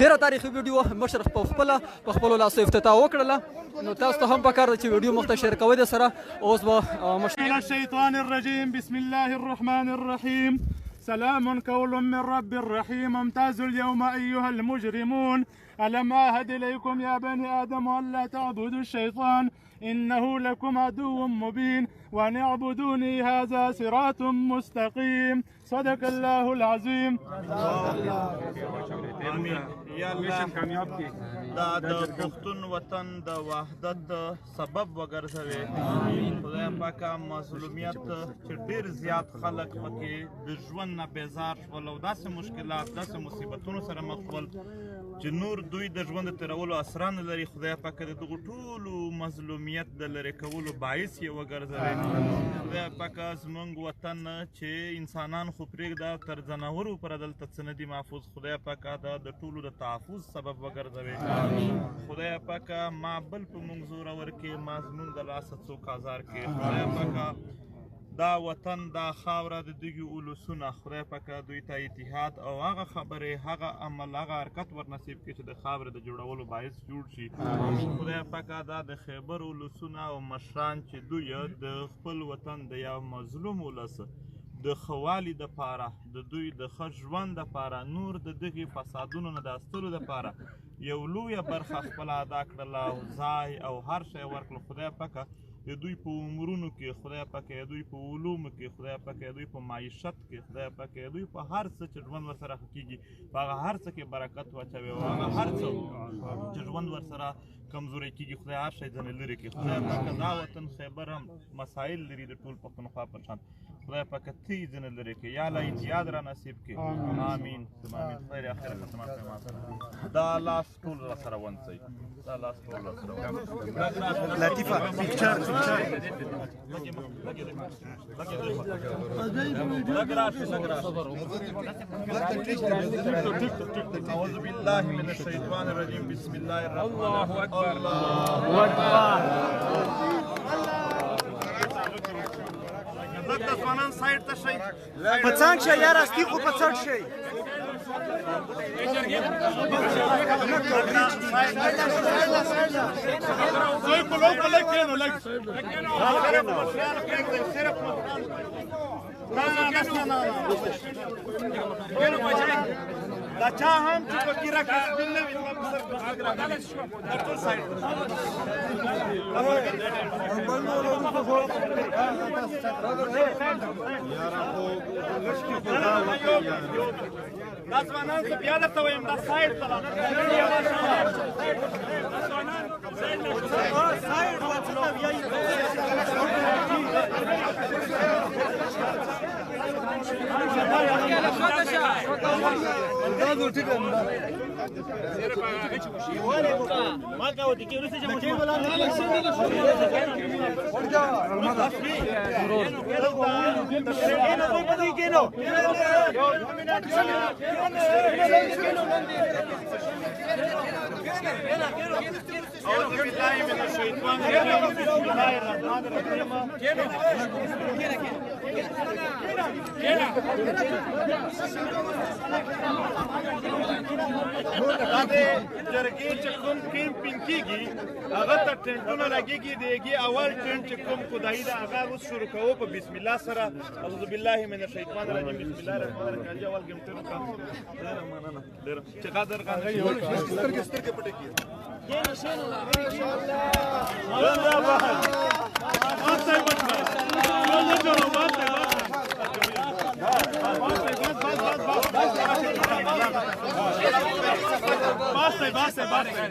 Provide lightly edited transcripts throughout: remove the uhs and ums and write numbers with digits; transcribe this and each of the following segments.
ډیره تاریخي ویډیو مشر خپل په خپل لاسو افتتاح وکړله. نو تاسو ته هم پکار ده چې ویډیو مخته شیر کوئ د سره. اوس به مشر الشیطان الرجیم. بسم الله الرحمن الرحیم. سلام قول من رب الرحيم. امتازوا اليوم أيها المجرمون. ألم أعهد إليكم يا بني آدم ألا تعبدوا الشيطان إنه لكم عدو مبين وأن اعبدوني هذا صراط مستقيم. صدق الله العظيم. دا د پښتون وطن د وحدت سبب وګرځوي. خدای پاک مظلومیت چې ډیر زیات خلک پکې د ژوند نه بیزار شول او داسې مشکلات داسې مصیبتونو سره مخ شول چې نور دوی د ژوند تېرولو اسره نه لري. خدای پاک د دغو ټولو مظلومیت د لرې کولو باعث یې وګرځوي. خدای پاک زمونږ وطن چې انسانان خو پرېږده تر ځناورو پورې دلته څه نه دي محفوظ، خدای پاک دا د ټولو د تحفظ سبب وګرځوي. خدای پاک ما بل په مونږ زورور کې ما زمونږ د لاسه څوک ازار کې. خدای پاک دا وطن دا خاوره د دغې ولسونه خدای پاک دوی ته اتحاد او هغه خبرې هغه عمل هغه حرکت ورنصیب کړي چې د خاورې د جوړولو باعث جوړ شي. خدای پاک دا د خیبر ولسونه او مشران چې دوی د خپل وطن د یو مظلوم ولس د ښه والي دپاره د دوی د ښه ژوند دپاره نور د دغې فسادونو نه د ایستلو دپاره یو لویه برخه خپله ادا کړله او ځای او هر شی ورکړل. خدای پاک د دوی په عمرونو کې، خدای پاک د دوی په علومو کې، خدای پاک د دوی په معیشت کې، خدای پاک د دوی په هر څه چې ژوند ورسره ښه کېږي په هغه هر څه کې برکت واچوي او هغه هر څه چې ژوند ورسره کمزوری کېږي خدای هر شی ځنې لرې کړي. خدای پاک دا وطن خیبر هم مسایل لري د ټول پښتونخوا په شان، خدای پاک ته یې ځنې لرې کړي. یا الله اتحاد را نصیب کړي. آمین ثم آمین. خدای اخره ختمه کړه. دا لاس ټول را سره ونڅئ، دا لاس ټول را سره ونڅئ. لطیفه پکچر پکچر اعوذ بالله من الشیطان الرجیم. بسم الله الرحمن الله اکبر. الله اکبر. لږ د ځوانان سایډ ته شئ، په څنګ شئ یار، استي خو په څنګ شئ. دا چا هم چې پکې راکسبین نه وي په سر دا ټول سایډ. دا ځوانان زه بیا درته وایم دا سایډ ته لاړ. أعوذ بالله من الشيطان الرجيم. بسم الله الرحمن الرحيم. دا د جرګې چې کوم کیمپینګ کېږي هغه ته ټینټونه لګېږي. د هغې اول ټینټ چې کوم خدایي ده هغه اوس شروع کوو په بسم الله سره. اعوذ بالله من الشیطان الرجیم. بسم الله الرحمن الرحیم. اول ګیم ټینټ وکړه. ډېره مننه، ډېره چې قدر سترګې سترګې پټې کړي. Basta, basta, basta.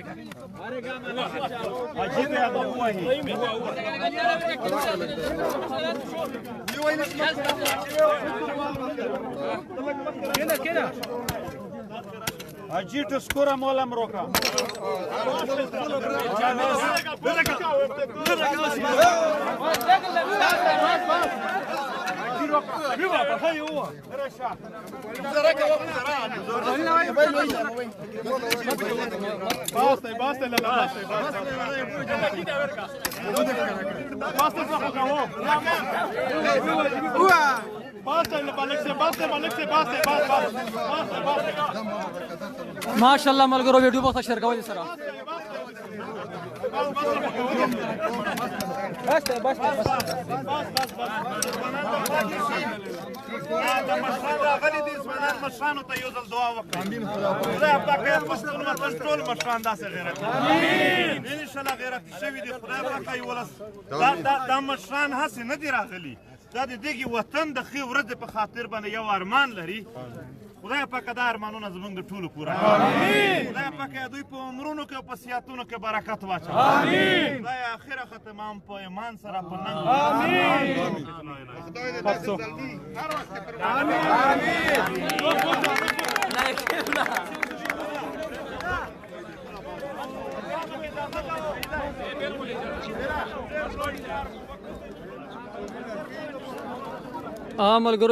اجي ټسکوره مولم روکا. Basta, basta, la basta, basta. Basta, basta, basta, basta, basta, basta, basta, basta. ماشاءالله ملګرو ویډیو به شیر کوئ سره. بس بس بس بس بس. د مشران راغلي دي، ځوانان مشرانو ته یو ځل دعا وکړئ. خدای پاک یې پښتون وطن ټول مشران داسې غیرتي، انشاءالله غیرتي شوي دي. خدای پاک یې ولس دا مشران هسې نه دي راغلي، دا د دغې وطن د ښې ورځې په خاطر باندې یو ارمان لري. خدای پاک دا ارمانونه زمونږ د ټولو پوره کړي. خدای پاک دوی په عمرونو کې او په صحتونو کې برکت واچوي. خدای اخره ختمه هم په ایمان سره په ننګ. آمین. خدای دې داسې زلمي هر وخت پر آمین. ملګرو.